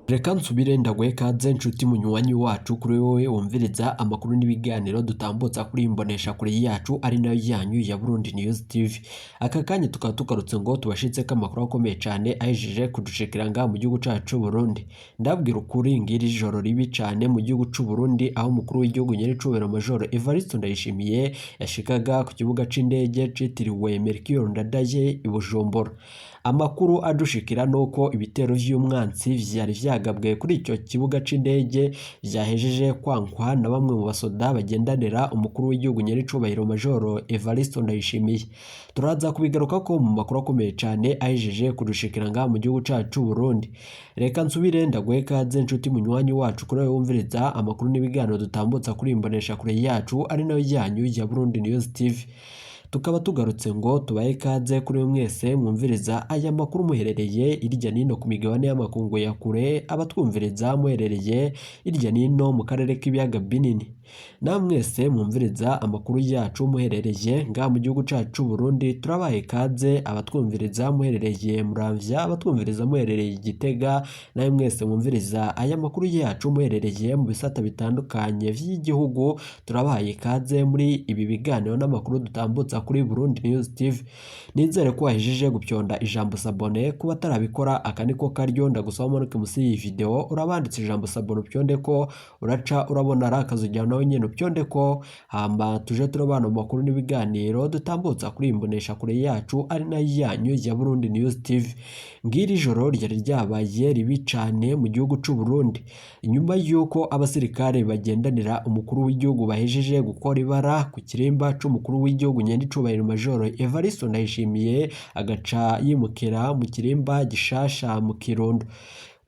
Reka nsubire ndaguhe ikaze nshuti munywanyi wacu kuri wowe wumviriza amakuru n'ibiganiro dutambutsa kuri iyi mboneshakure yacu ari nayo yanyu ya Burundi News TV. Aka kanya tukaba tugarutse ngo tubashitseko amakuru akomeye cane ahejeje kudushikira ngaha mu gihugu cacu c'Uburundi. Ndabwira ukuri ngiri joro ribi cane mu gihugu c'Uburundi aho umukuru w'igihugu nyenicubahiro Major Evariste Ndayishimiye yashikaga ku kibuga c'indege citiriwe Melchior Ndadaye i Bujumbura. Amakuru adushikira nuko ibitero vy'umwansi vyari vyagabwe kuri ico kibuga c'indege vyahejeje kwankwa na bamwe mu basoda bagendanira umukuru w'igihugu nyenicubahiro Major Evariste Ndayishimiye. Turaza kubigarukako mu makuru akomeye cane ahejeje kudushikira ngaha mu gihugu cacu c'Uburundi. Reka nsubire ndaguhe ikaze nshuti munywanyi wacu kuri wowe wumviriza amakuru n'ibiganiro dutambutsa kuri iyi mboneshakure yacu ari nayo yanyu ya Burundi News TV. Tukaba tugarutse ngo tubahe ikaze kuri mwese mwumviriza aya makuru muherereye irya nino ku migabane y'amakungu ya kure, abatwumviriza muherereye irya nino mu karere k'ibiyaga binini. Namwese mwumviriza amakuru yacu muherereye ngaha mu gihugu cacu c'Uburundi turabaha ikaze, abatwumviriza muherereye Muramvya, abatwumviriza muherereye i Gitega, namwe mwese mwumviriza aya makuru yacu muherereye mu bisata bitandukanye vy'igihugu turabahaye ikaze muri ibi biganiro n'amakuru dutambutsa kuri Burundi News TV. Nizere ko wahejeje gupyonda ijambo s'abonner, kuba atarabikora aka niko karyo ndagusaba umanuke musi y'iyi video urabanditse ijambo s'abonner upyonde ko uraca urabona ari akazujya nawe nyene upyonde ko hamba tuje turabana mu makuru n'ibiganiro dutambutsa kuri iyi mboneshakure yacu ari nayo yanyu ya Burundi News TV. Ngiri ijoro ryari ryabaye ribi cane mu gihugu c'u Burundi inyuma y'uko abasirikare bagendanira umukuru w'igihugu bahejeje gukora ibara ku kirimba c'umukuru w'igihugu nyenicubahiro Major Evariste Ndayishimiye agaca yimukira mu kirimba gishasha mu Kirundo.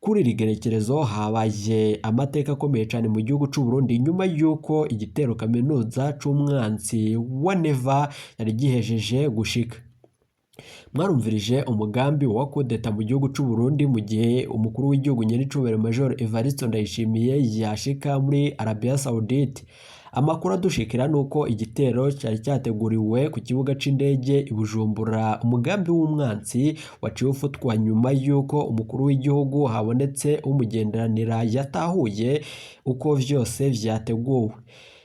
Kuri iri gerekerezo habaye amateka akomeye cane mu gihugu c'u Burundi nyuma y'uko igitero kaminuza c'umwansi wa Neva yari gihejeje gushika. Mwarumvirije umugambi wa kudeta mu gihugu c'u Burundi mu gihe umukuru w'igihugu nyenicubahiro Major Evariste Ndayishimiye yashika muri Arabia Saoudite. Amakuru adushikira nuko igitero cari cyateguriwe ku kibuga c'indege i Bujumbura, umugambi w'umwansi waciye ufutwa nyuma y'uko umukuru w'igihugu habonetse umugenderanira yatahuye uko vyose vyateguwe.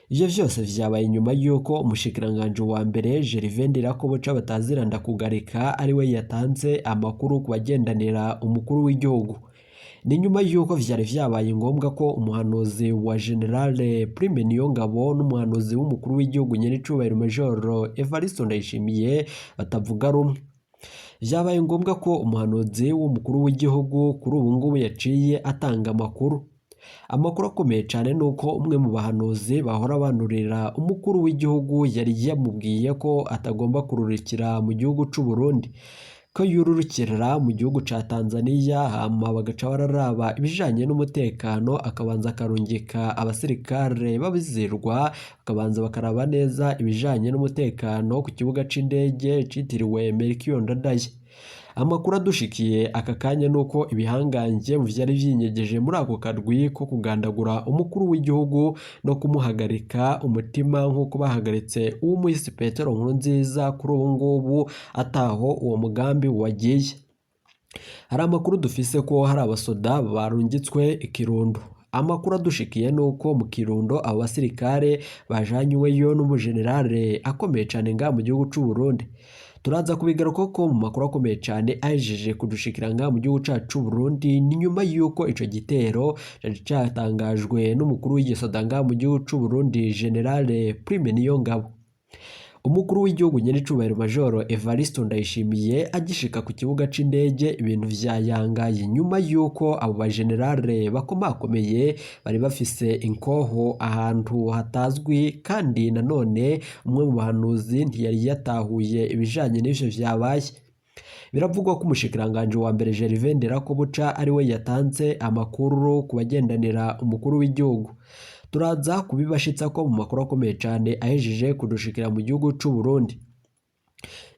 Ivyo vyose vyabaye nyuma y'uko umushikiranganji wa mbere Gervais Ndirakobuca batazira Ndakugarika ariwe yatanze amakuru ku bagendanira umukuru w'igihugu. Ni nyuma y'uko vyari vyabaye ngombwa ko umuhanuzi wa General Prime Niyongabo n'umuhanuzi w'umukuru w'igihugu nyenicubahiro Major Evariste Ndayishimiye batavuga rumwe. Vyabaye ngombwa ko umuhanuzi w'umukuru w'igihugu kuri ubu ngubu yaciye atanga amakuru. Amakuru akomeye cane nuko umwe mu bahanuzi bahora banurira umukuru w'igihugu yari yamubwiye ko atagomba kururikira mu gihugu c'u Burundi, ko yururukira mu gihugu ca Tanzania hama bagaca bararaba ibijanye n'umutekano akabanza akarungika abasirikare babizirwa bakabanza bakaraba neza ibijanye n'umutekano ku kibuga c'indege citiriwe Melchior Ndadaye. Amakuru adushikiye aka kanya nuko ibihangange mu vyari vyinyegeje muri ako karwi ko kugandagura umukuru w'igihugu no kumuhagarika umutima nk'uko bahagaritse uw'umuhisi Petero Nkurunziza kuri ubu ngubu ataho uwo mugambi wagiye. Hari amakuru dufise ko hari abasoda barungitswe i Kirundo. Amakuru adushikiye nuko mu Kirundo abo basirikare bajanyweyo n'umujenerale akomeye cane ngaha mu gihugu c'u Burundi. Turaza kubigaruka ko mu makuru akomeye cane ahejeje kudushikira ngaha mu gihugu cacu c'u Burundi ni nyuma y'uko ico gitero cari catangajwe n'umukuru w'igisoda ngaha mu gihugu c'u Burundi General Prime Niyongabo. Umukuru w'igihugu nyenicubahiro Major Evariste Ndayishimiye agishika ku kibuga c'indege ibintu vyayangaye nyuma y'uko abo bajenerale bakomakomeye bari bafise inkoho ahantu hatazwi kandi nanone umwe mu bahanuzi ntiyari yatahuye ibijanye n'ivyo vyabaye. Biravugwa ko umushikiranganji wa mbere Gervais Ndirakobuca ariwe yatanze amakuru ku bagendanira umukuru w'igihugu. Turaza kubibashitsa ko mu makuru akomeye cane ahejeje kudushikira mu gihugu c'u Burundi.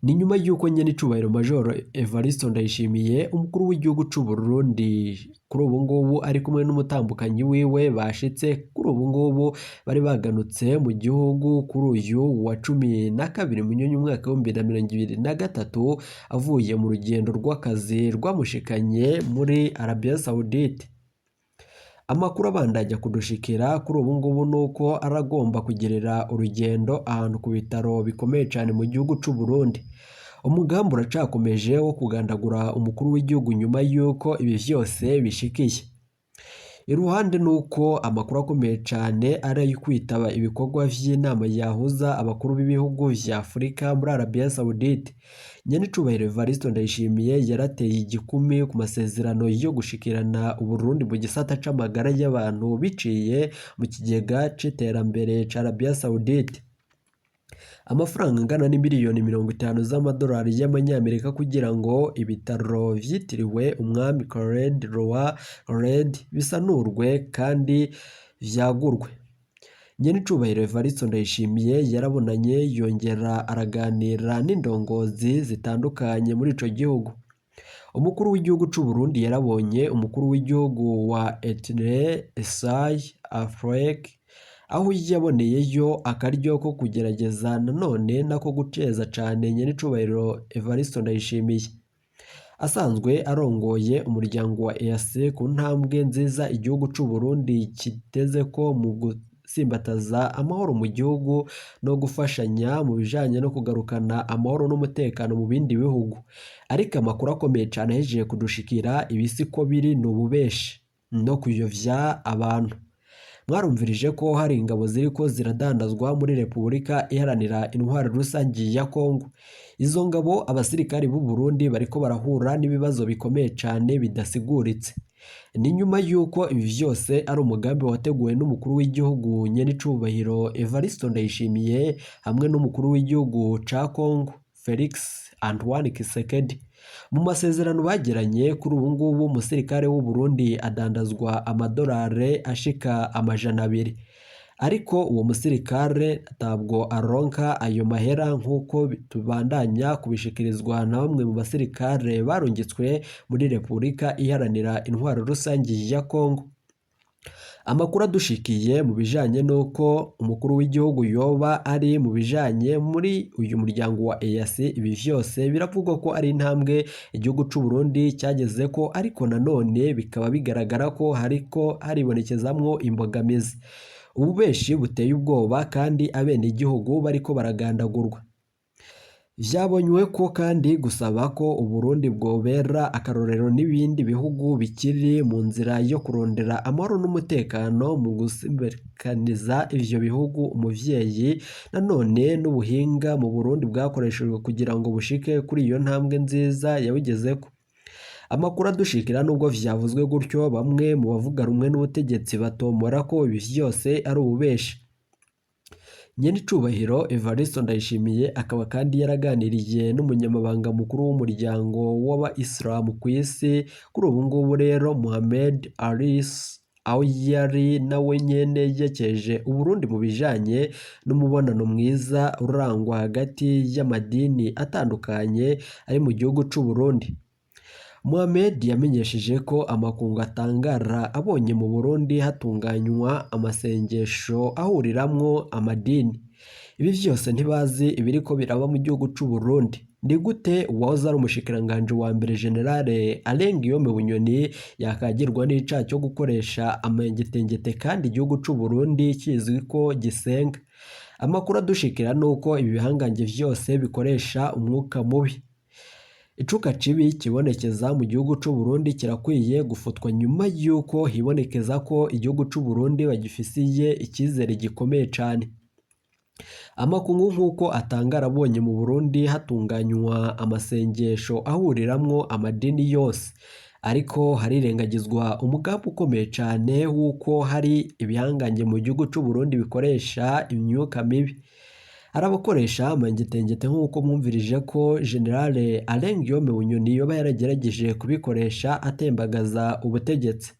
Ni nyuma y'uko nyenicubahiro Major Evariste Ndayishimiye umukuru w'igihugu c'u Burundi kuri ubu ngubu ari kumwe n'umutambukanyi wiwe bashitse kuri ubu ngubu bari baganutse mu gihugu kuri uyu wa 12 Munyonyo umwaka w'2023 avuye mu rugendo rw'akazi rwamushikanye muri Arabia Saoudite. Amakuru abandanya kudushikira kuri ubu ngubu nuko aragomba kugirira urugendo ahantu ku bitaro bikomeye cane mu gihugu c'u Burundi. Umugambi uracakomeje wo kugandagura umukuru w'igihugu nyuma y'uko ibi vyose bishikiye. Iruhande nuko amakuru akomeye cane ari ayo kwitaba ibikorwa vy'inama yahuza abakuru b'ibihugu vya Afurika muri Arabia Saoudite. Nyenicubahiro Evariste Ndayishimiye yarateye igikumi ku masezerano yo gushikirana Uburundi mu gisata c'amagara y'abantu biciye mu kigega c'iterambere ca Arabia Saoudite. Amafaranga angana n'imiliyoni 50 z'amadolari y'amanyamerika kugira ngo ibitaro vyitiriwe umwami Khaled Roi Khaled bisanurwe kandi vyagurwe. Nyenicubahiro Evariste Ndayishimiye yarabonanye yongera araganira n'indongozi zitandukanye muri ico gihugu. Umukuru w'igihugu c'u Burundi yarabonye umukuru w'igihugu wa Eritrea Isaias Afwerki, aho yaboneyeyo akaryo ko kugerageza nanone nako guceza cane Nyenicubahiro Evariste Ndayishimiye. Asanzwe arongoye umuryango wa EAC ku ntambwe nziza igihugu c'u Burundi kitezeko mu gutsimbataza amahoro mu gihugu no gufashanya mu bijanye no kugarukana amahoro n'umutekano mu bindi bihugu. Ariko amakuru akomeye cane ahejeje kudushikira, ibi siko biri, ni ububeshi no kuyovya abantu. Mwarumvirije ko hari ingabo ziriko ziradandazwa muri Repubulika Iharanira Intwaro Rusangi ya Kongo. Izo ngabo abasirikari b'u Burundi bariko barahura n'ibibazo bikomeye cane bidasiguritse. Ni nyuma y'uko ibi vyose ari umugambi wateguwe n'umukuru w'igihugu Nyenicubahiro Evariste Ndayishimiye hamwe n'umukuru w'igihugu ca Kongo Felix Antoine Tshisekedi. Mu masezerano bagiranye, kuri ubu ngubu umusirikare w'u Burundi adandazwa amadolari ashika 200. Ariko uwo musirikare ntabwo aronka ayo mahera nk'uko tubandanya kubishikirizwa na bamwe mu basirikare barungitswe muri Repubulika Iharanira Intwaro Rusangi ya Kongo. Amakuru adushikiye mu bijanye n'uko umukuru w'igihugu yoba ari mu bijanye muri uyu muryango wa EAC, ibi vyose biravugwa ko ari intambwe igihugu c'u Burundi cyagezeko, ariko nanone bikaba bigaragara ko hariko haribonekezamwo imbogamizi. Ububeshi buteye ubwoba kandi abenegihugu bariko baragandagurwa. Vyabonywe ko kandi gusaba ko Uburundi bwobera akarorero n'ibindi bihugu bikiri mu nzira yo kurondera amahoro n'umutekano mu gusimbikaniza ivyo bihugu umuvyeyi, nanone n'ubuhinga mu Burundi bwakoreshejwe kugira ngo bushike kuri iyo ntambwe nziza yabugezeko. Amakuru adushikira nubwo vyavuzwe gutyo, bamwe mu bavuga rumwe n'ubutegetsi batomora ko ibi vyose ari ububeshi. Nyenicubahiro Evariste Ndayishimiye akaba kandi yaraganiriye n'umunyamabanga mukuru w'umuryango w'abayisilamu ku isi, kuri ubu ngubu rero Mohamed Aris, aho yari nawe nyene yakeje Uburundi mu bijanye n'umubonano mwiza urangwa hagati y'amadini atandukanye ari mu gihugu c'u Burundi. Mohamed yamenyesheje ko amakungu atangara abonye mu Burundi hatunganywa amasengesho ahuriramwo amadini. Ibi vyose ntibazi ibiriko biraba mu gihugu c'u Burundi. Ni gute uwahoze ari umushikiranganji wa mbere Generale Alain Guillaume Bunyoni yakagirwa n'icaha cyo gukoresha amengetengete kandi igihugu c'u Burundi kizwi ko gisenga? Amakuru adushikira nuko ibi bihangange vyose bikoresha umwuka mubi. Icuka cibi kibonekeza mu gihugu c'u Burundi kirakwiye gufutwa nyuma y'uko hibonekeza ko igihugu c'u Burundi bagifisiye icyizere gikomeye cane. Amakungu nk'uko atangara abonye mu Burundi hatunganywa amasengesho ahuriramwo amadini yose, ariko harirengagizwa umugambi ukomeye cane w'uko hari ibihangange mu gihugu c'u Burundi bikoresha imyuka mibi. Hari abakoresha amangetengete nk'uko mwumvirije ko Generale Alain Guillaume Bunyoni yoba yaragerageje kubikoresha atembagaza ubutegetsi.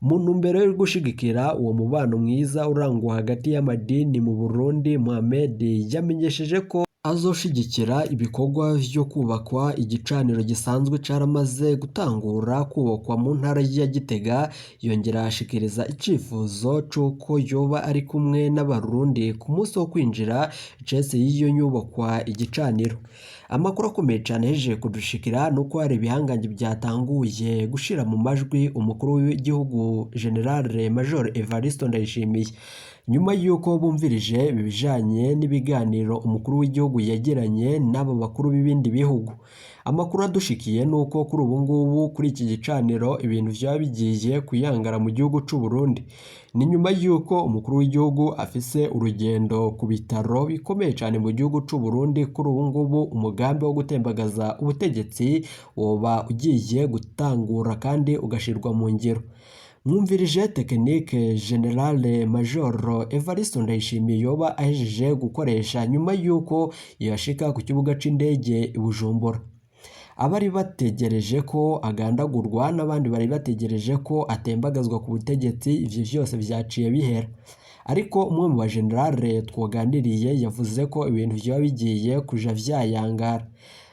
Mu ntumbero yo gushigikira uwo mubano mwiza urangwa hagati y'amadini mu Burundi, Mohamed yamenyesheje ko azoshigikira ibikorwa vyo kubakwa igicaniro gisanzwe caramaze gutangura kubakwa mu ntara ya Gitega, yongera ashikiriza icifuzo c'uko yoba ari kumwe n'abarundi ku munsi wo kwinjira icese y'iyo nyubakwa igicaniro. Amakuru akomeye cane ahejeje kudushikira nuko hari ibihangange byatanguye gushira mu majwi umukuru w'igihugu General Major Evariste Ndayishimiye, nyuma y'uko bumvirije ibijanye n'ibiganiro umukuru w'igihugu yagiranye n'abo bakuru b'ibindi bihugu. Amakuru adushikiye nuko kuri ubu ngubu kuri iki gicaniro ibintu vyaba bigiye kuyangara mu gihugu c'u Burundi. Ni nyuma y'uko umukuru w'igihugu afise urugendo ku bitaro bikomeye cane mu gihugu c'u Burundi. Kuri ubu ngubu umugambi wo gutembagaza ubutegetsi woba ugiye gutangura kandi ugashirwa mu ngiro. Mwumvirije tekinike General Major Evariste Ndayishimiye yoba ahejeje gukoresha nyuma y'uko yashika ku kibuga c'indege i Bujumbura. Abari bategereje ko agandagurwa n'abandi bari bategereje ko atembagazwa ku butegetsi, ivyo vyose vyaciye bihera. Ariko umwe mu bagenerale twaganiriye yavuze ko ibintu vyoba bigiye kuja vyayangara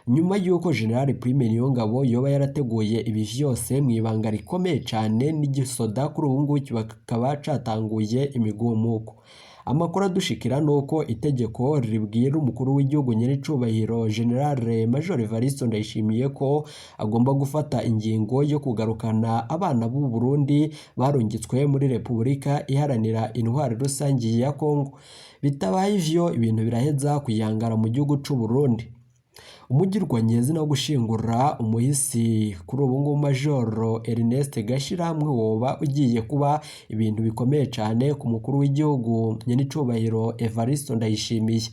nyuma y'uko General Prime Niyongabo yoba yarateguye ibi vyose mw'ibanga rikomeye cane, n'igisoda kuri ubu ngubu kikaba catanguye imigumuko. Amakuru adushikira nuko itegeko ribwira umukuru w'igihugu nyiricubahiro General Major Evariste Ndayishimiye ko agomba gufata ingingo yo kugarukana abana b'u Burundi barungitswe muri Repubulika Iharanira Intwaro Rusangi ya Kongo. Bitabaye ivyo ibintu biraheza kuyangara mu gihugu c'u Burundi. Umugirwa nyezina wo gushingura umuhisi kuri ubu ngubu Major Ernest Gashirahamwe woba ugiye kuba ibintu bikomeye cane ku mukuru w'igihugu nyenicubahiro Evariste Ndayishimiye.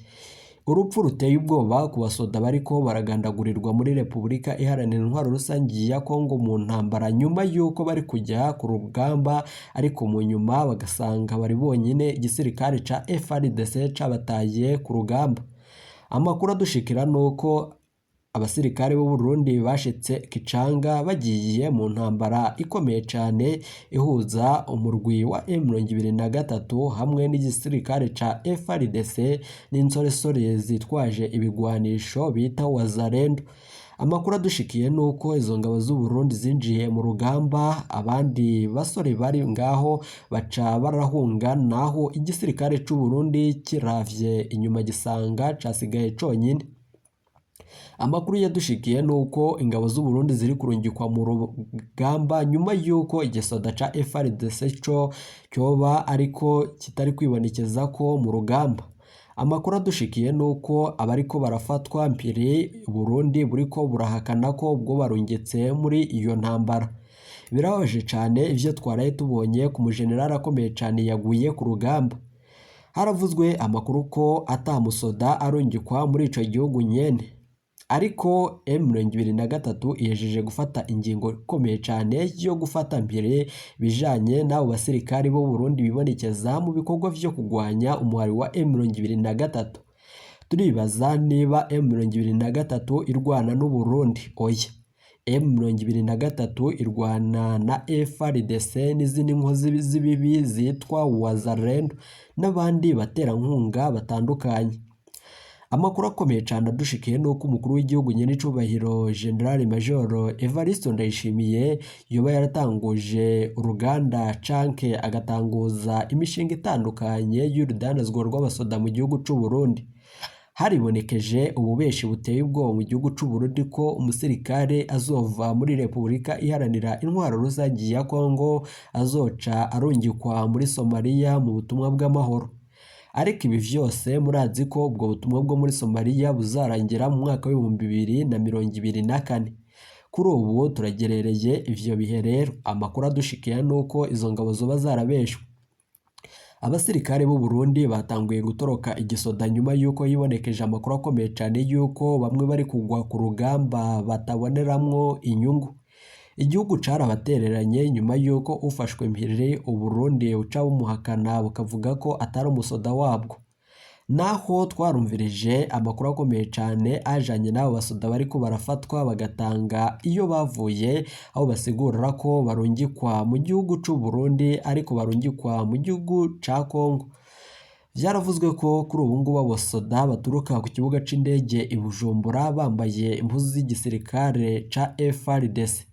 Urupfu ruteye ubwoba ku basoda bariko baragandagurirwa muri Repubulika Iharanira Intwaro Rusangi ya Kongo mu ntambara, nyuma y'uko bari kujya ku rugamba ariko mu nyuma bagasanga bari bonyine, igisirikare ca FARDC cabataye ku rugamba. Amakuru adushikira nuko abasirikare b'u Burundi bashitse Kicanga bagiye mu ntambara ikomeye cane ihuza umurwi wa M23 hamwe n'igisirikare ca FARDC n'insoresore zitwaje ibigwanisho bita Wazalendo. Amakuru adushikiye nuko izo ngabo z'u Burundi zinjiye mu rugamba, abandi basore bari ngaho baca barahunga, naho igisirikare c'u Burundi kiravye inyuma gisanga casigaye conyine. Amakuru yadushikiye nuko ingabo z'u Burundi ziri kurungikwa mu rugamba nyuma y'uko igisoda ca FARDC co cyoba ariko kitari kwibonekeza ko mu rugamba. Amakuru adushikiye nuko abariko barafatwa mpiri Burundi buriko burahakana ko ubwo barungitse muri iyo ntambara. Birababaje cane ivyo twaraye tubonye ku mujenerali akomeye cane yaguye ku rugamba. Haravuzwe amakuru ko atamusoda arungikwa muri ico gihugu nyene, ariko M23 ihejeje gufata ingingo ikomeye cane yo gufata mbere bijanye n'abo basirikari b'u Burundi bibonekeza mu bikorwa vyo kugwanya umuhari wa M23. Turibaza niba M23 irwana n'u Burundi. Oya, M23 irwana na FARDC n'izindi nkozi z'ibibi zitwa Wazalendo n'abandi baterankunga batandukanye. Amakuru akomeye cane adushikiye nuko umukuru w'igihugu nyenicubahiro General Major Evariste Ndayishimiye yoba yaratanguje uruganda canke agatanguza imishinga itandukanye y'urudandazwa rw'abasoda mu gihugu c'u Burundi. Haribonekeje ububeshi buteye ubwoba mu gihugu c'u Burundi ko umusirikare azova muri Repubulika Iharanira Intwaro Rusangi ya Kongo azoca arungikwa muri Somalia mu butumwa bw'amahoro. Ariko ibi vyose murazi ko ubwo butumwa bwo muri Somalia buzarangira mu mwaka w'2024. Kuri ubu turagerereye ivyo bihe rero. Amakuru adushikiye nuko izo ngabo zoba zarabeshwe. Abasirikare b'u Burundi batanguye gutoroka igisoda nyuma y'uko hibonekeje amakuru akomeye cane y'uko bamwe bari kugwa ku rugamba bataboneramwo inyungu. Igihugu carabatereranye nyuma y'uko ufashwe mpiri Uburundi buca bumuhakana bukavuga ko atari umusoda wabwo. Naho twarumvirije amakuru akomeye cane ajanye n'abo basoda bariko barafatwa bagatanga iyo bavuye, aho basigurira ko barungikwa mu gihugu c'u Burundi ariko barungikwa mu gihugu ca Kongo. Vyaravuzwe ko kuri ubu ngubu abasoda baturuka ku kibuga c'indege i Bujumbura bambaye impuzu z'igisirikare ca FARDC.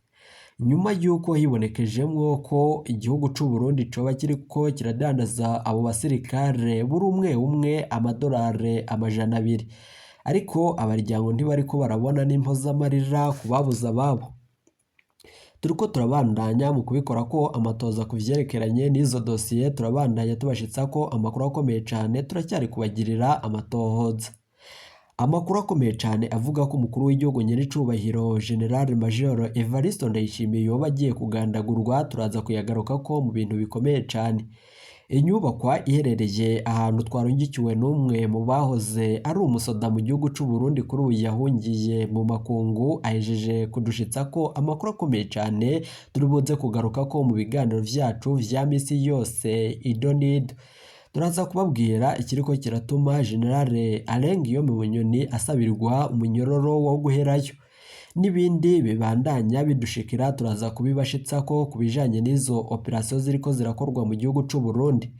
Nyuma y'uko hibonekejemwo ko igihugu c'u Burundi coba kiriko kiradandaza abo basirikare buri umwe umwe amadolari 200. Ariko abaryango ntibariko barabona n'impozamarira ku babuze ababo. Turiko turabandanya mu kubikora ko amatoza ku vyerekeranye n'izo dosiye, turabandanya tubashitsa ko amakuru akomeye cane, turacyari kubagirira amatohoza. Amakuru akomeye cane avuga ko umukuru w'igihugu nyiricubahiro General Major Evariste Ndayishimiye yoba agiye kugandagurwa, turaza kuyagarukako mu bintu bikomeye cane. Inyubakwa iherereye ahantu twarungikiwe n'umwe mu bahoze ari umusoda mu gihugu c'u Burundi kuri ubu yahungiye mu makungu, ahejeje kudushitsako amakuru akomeye cane turi buze kugarukako mu biganiro vyacu vya misi yose idonido. Turaza kubabwira ikiriko kiratuma General Alain Guillaume Bunyoni asabirwa umunyororo wo guherayo n'ibindi bibandanya bidushikira, turaza kubibashitsako ku bijanye n'izo operasiyo ziriko zirakorwa mu gihugu c'u Burundi.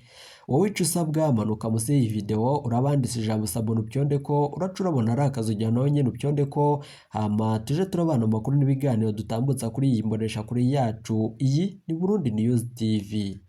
Wowe ico usabwa, manuka musi y'iyi video urabanditse ijambo s'abonner upyondeko, uraca urabona ari akazu ujya nawe nyene upyondeko, hama tuje turabana amakuru n'ibiganiro dutambutsa kuri iyi mboneshakure yacu. Iyi ni Burundi News TV.